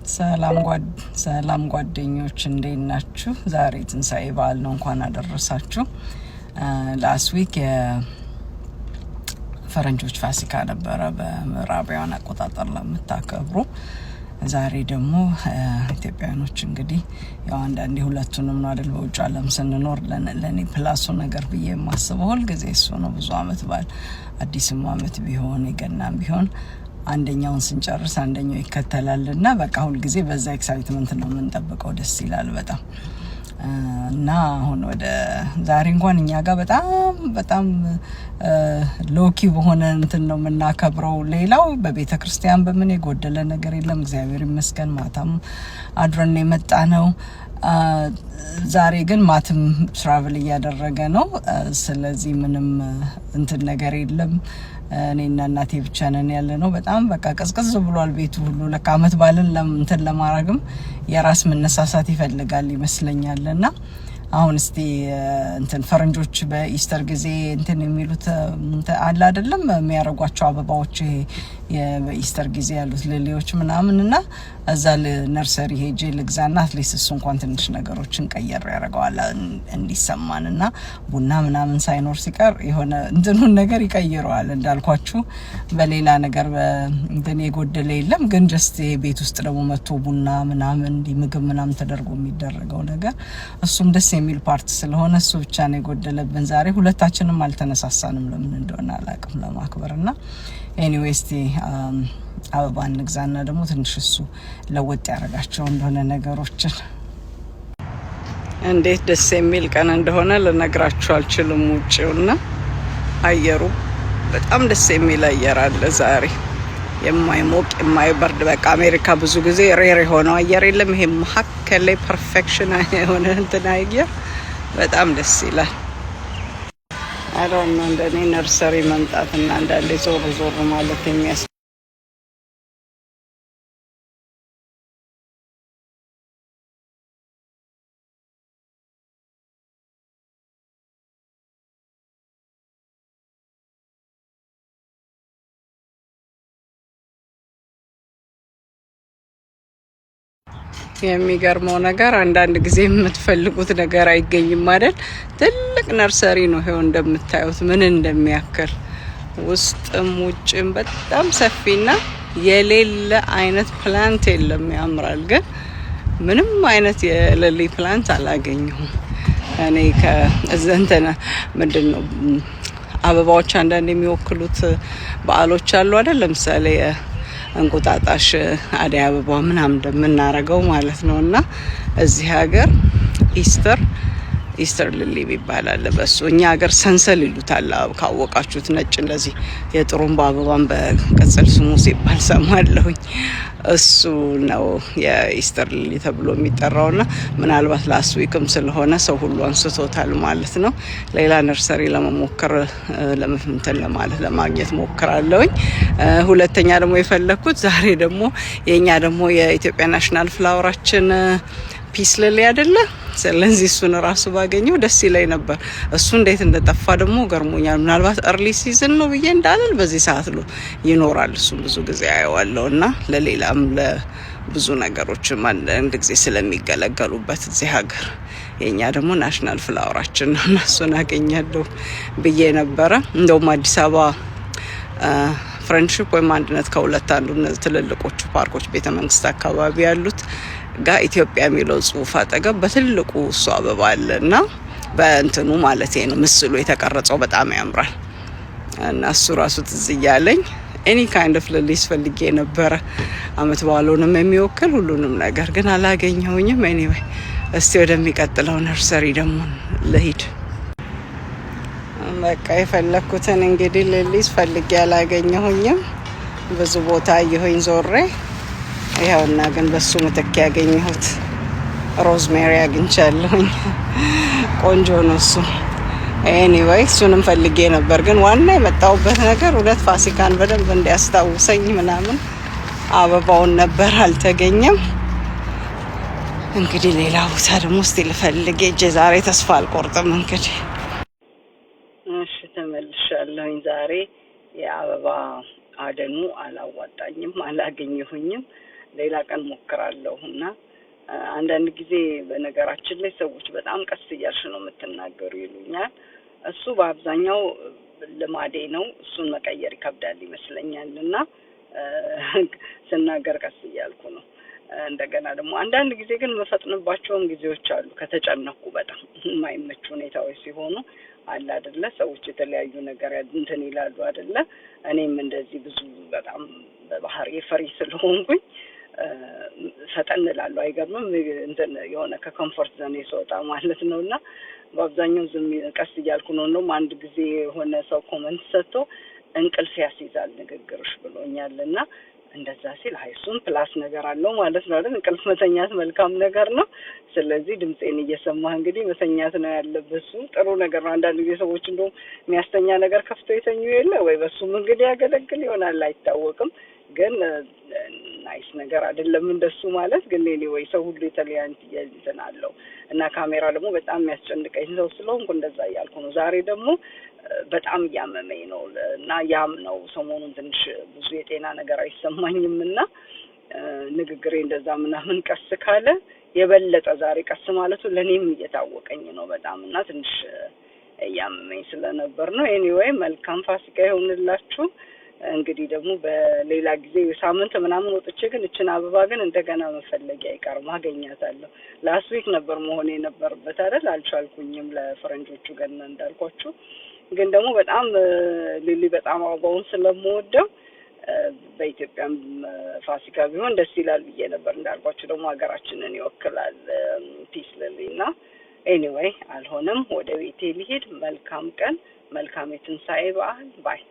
ሰላም ጓደኞች፣ እንዴት ናችሁ? ዛሬ ትንሳኤ በዓል ነው። እንኳን አደረሳችሁ። Last week የፈረንጆች ፋሲካ ነበረ በምዕራባውያን አቆጣጠር ለምታከብሩ። ዛሬ ደግሞ ኢትዮጵያውያኖች እንግዲህ ያው አንዳንዴ ሁለቱንም ነው አይደል? በውጭ ዓለም ስንኖር ለእኔ plus ኡ ነገር ብዬ የማስበው ሁልጊዜ እሱ ነው። ብዙ አመት በዓል፣ አዲስም አመት ቢሆን የገናም ቢሆን፣ አንደኛውን ስንጨርስ አንደኛው ይከተላል እና በቃ ሁልጊዜ በዛ excitement ነው የምንጠብቀው። ደስ ይላል በጣም። እና አሁን ወደ ዛሬ እንኳን እኛ ጋር በጣም በጣም low-key በሆነ እንትን ነው የምናከብረው። ሌላው በቤተ ክርስቲያን በምን የጎደለ ነገር የለም፣ እግዚአብሔር ይመስገን። ማታም አድረን የመጣነው። ዛሬ ግን ማትም travel እያደረገ ነው። ስለዚህ ምንም እንትን ነገር የለም። እኔና እናቴ ብቻ ነን ያለነው። በጣም በቃ ቅዝቅዝ ብሏል ቤቱ ሁሉ። ለካ አመት በዓልን እንትን ለማድረግም የራስ መነሳሳት ይፈልጋል ይመስለኛል። እና አሁን እስቲ እንትን ፈረንጆች በ Easter ጊዜ እንትን የሚሉት አለ አይደለም፣ የሚያደርጓቸው አበባዎች፣ ይሄ በ Easter ጊዜ ያሉት lily ዎች ምናምን፣ እና እዛ nursery ሄጄ ልግዛና at least እሱ እንኳን ትንሽ ነገሮችን ቀየር ያደርገዋል እንዲሰማን፣ እና ቡና ምናምን ሳይኖር ሲቀር የሆነ እንትኑን ነገር ይቀይረዋል። እንዳልኳችሁ በሌላ ነገር እንትን የጎደለ የለም፣ ግን just ቤት ውስጥ ደግሞ መጥቶ ቡና ምናምን እንዲህ ምግብ ምናምን ተደርጎ የሚደረገው ነገር እሱም ደስ የሚል part ስለሆነ እሱ ብቻ ነው የጎደለብን። ዛሬ ሁለታችንም አልተነሳሳንም፣ ለምን እንደሆነ አላውቅም፣ ለማክበር። እና anyway እስቲ አበባ እንግዛና ደግሞ ትንሽ እሱ ለወጥ ያደርጋቸው እንደሆነ ነገሮችን። እንዴት ደስ የሚል ቀን እንደሆነ ልነግራችሁ አልችልም። ውጭውና አየሩ በጣም ደስ የሚል አየር አለ ዛሬ፣ የማይሞቅ የማይበርድ። በቃ አሜሪካ ብዙ ጊዜ rare የሆነው አየር የለም። ይሄ መካከል ላይ perfection የሆነ እንትን አየር በጣም ደስ ይላል። I don't know፣ እንደኔ nursery መምጣትና አንዳንዴ ዞር ዞር ማለት የሚገርመው ነገር አንዳንድ ጊዜ የምትፈልጉት ነገር አይገኝም አይደል? ትልቅ nursery ነው። ይኸው እንደምታዩት ምን እንደሚያክል፣ ውስጥም ውጭም በጣም ሰፊና የሌለ አይነት plant የለም። ያምራል፣ ግን ምንም አይነት የ lily plant አላገኘሁም። እኔ ከእንትን ምንድን ነው፣ አበባዎች አንዳንድ የሚወክሉት በዓሎች አሉ አይደል? ለምሳሌ እንቁጣጣሽ አደይ አበባ ምናምን እንደምናረገው ማለት ነው። እና እዚህ ሀገር Easter lily ይባላል። በሱ እኛ ሀገር ሰንሰል ይሉታል ካወቃችሁት፣ ነጭ እንደዚህ የጥሩምባ አበባን በቅጽል ስሙ ሲባል ሰማለሁኝ። እሱ ነው የ Easter lily ተብሎ የሚጠራው፣ ና ምናልባት last week ም ስለሆነ ሰው ሁሉ አንስቶታል ማለት ነው። ሌላ nursery ለመሞከር ለመፍንትን ለማለት ለማግኘት ሞክራለሁኝ። ሁለተኛ ደግሞ የፈለግኩት ዛሬ ደግሞ የእኛ ደግሞ የኢትዮጵያ national flower ኣችን peace lily አይደለ? ስለዚህ እሱን ራሱ ባገኘው ደስ ይለኝ ነበር። እሱ እንዴት እንደጠፋ ደግሞ ገርሞኛል። ምናልባት early season ነው ብዬ እንዳልል በዚህ ሰዓት ነው ይኖራል። እሱም ብዙ ጊዜ አየዋለሁ እና ለሌላም ለብዙ ነገሮችም አንዳንድ ጊዜ ስለሚገለገሉበት እዚህ ሀገር፣ የእኛ ደግሞ national flower ኣችን ነው እና እሱን አገኛለሁ ብዬ ነበረ። እንደውም አዲስ አበባ Friendship ወይም አንድነት፣ ከሁለት አንዱ፣ እነዚህ ትልልቆቹ ፓርኮች ቤተ መንግስት አካባቢ ያሉት ጋር ኢትዮጵያ የሚለው ጽሁፍ አጠገብ በትልቁ እሱ አበባ አለ እና በእንትኑ ማለት ነው ምስሉ የተቀረጸው በጣም ያምራል። እና እሱ ራሱ ትዝ እያለኝ any kind of lilies ፈልጌ ነበረ፣ አመት በዓሉንም የሚወክል ሁሉንም ነገር፣ ግን አላገኘሁኝም። Anyway እስቲ ወደሚቀጥለው nursery ደግሞ ልሂድ። በቃ የፈለግኩትን እንግዲህ lilies ፈልጌ አላገኘሁኝም። ብዙ ቦታ አየሁኝ ዞሬ። ይኸውና ግን በሱ ምትክ ያገኘሁት rosemary አግኝቻለሁኝ። ቆንጆ ነው እሱ። Anyway እሱንም ፈልጌ ነበር፣ ግን ዋና የመጣሁበት ነገር እውነት ፋሲካን በደንብ እንዲያስታውሰኝ ምናምን አበባውን ነበር፣ አልተገኘም። እንግዲህ ሌላ ቦታ ደግሞ እስቲ ልፈልግ ሄጄ ዛሬ ተስፋ አልቆርጥም። እንግዲህ እሺ ተመልሻለሁኝ። ዛሬ የአበባ አደኑ አላዋጣኝም፣ አላገኘሁኝም። ሌላ ቀን ሞክራለሁ። እና አንዳንድ ጊዜ በነገራችን ላይ ሰዎች በጣም ቀስ እያልሽ ነው የምትናገሩ ይሉኛል። እሱ በአብዛኛው ልማዴ ነው። እሱን መቀየር ይከብዳል ይመስለኛል። እና ስናገር ቀስ እያልኩ ነው። እንደገና ደግሞ አንዳንድ ጊዜ ግን የምፈጥንባቸውም ጊዜዎች አሉ። ከተጨነኩ በጣም የማይመቹ ሁኔታዎች ሲሆኑ አለ አይደለ? ሰዎች የተለያዩ ነገር እንትን ይላሉ አይደለ? እኔም እንደዚህ ብዙ በጣም በባህሪ ፈሪ ስለሆንኩኝ ፈጠን እላለሁ። አይገርምም? እንትን የሆነ ከ comfort zone ስወጣ ማለት ነው። እና በአብዛኛው ዝም ቀስ እያልኩ ነው። እንደውም አንድ ጊዜ የሆነ ሰው comment ሰጥቶ እንቅልፍ ያስይዛል ንግግርሽ ብሎኛል። እና እንደዛ ሲል አይ እሱም plus ነገር አለው ማለት ነው አይደል? እንቅልፍ መተኛት መልካም ነገር ነው። ስለዚህ ድምፄን እየሰማህ እንግዲህ መተኛት ነው ያለብህ። እሱ ጥሩ ነገር ነው። አንዳንድ ጊዜ ሰዎች እንደውም የሚያስተኛ ነገር ከፍተው የተኙ የለ ወይ? በሱም እንግዲህ ያገለግል ይሆናል፣ አይታወቅም። ግን nice ነገር አይደለም እንደሱ ማለት። ግን anyway ሰው ሁሉ የተለያየ እንትን አለው። እና ካሜራ ደግሞ በጣም የሚያስጨንቀኝ ሰው ስለሆንኩ እንደዛ እያልኩ ነው። ዛሬ ደግሞ በጣም እያመመኝ ነው እና ያም ነው ሰሞኑን ትንሽ ብዙ የጤና ነገር አይሰማኝም። እና ንግግሬ እንደዛ ምናምን ቀስ ካለ የበለጠ ዛሬ ቀስ ማለቱ ለእኔም እየታወቀኝ ነው በጣም። እና ትንሽ እያመመኝ ስለነበር ነው። Anyway መልካም ፋሲካ ይሆንላችሁ። እንግዲህ ደግሞ በሌላ ጊዜ ሳምንት ምናምን ወጥቼ ግን እችን አበባ ግን እንደገና መፈለጊያ አይቀርም፣ አገኛታለሁ። Last week ነበር መሆን የነበረበት አይደል? አልቻልኩኝም ለፈረንጆቹ ገና እንዳልኳችሁ። ግን ደግሞ በጣም lily በጣም አበባውን ስለምወደው በኢትዮጵያም ፋሲካ ቢሆን ደስ ይላል ብዬ ነበር። እንዳልኳችሁ ደግሞ ሀገራችንን ይወክላል peace lily። እና anyway አልሆነም። ወደ ቤቴ ልሄድ። መልካም ቀን፣ መልካም የትንሣኤ በዓል። Bye።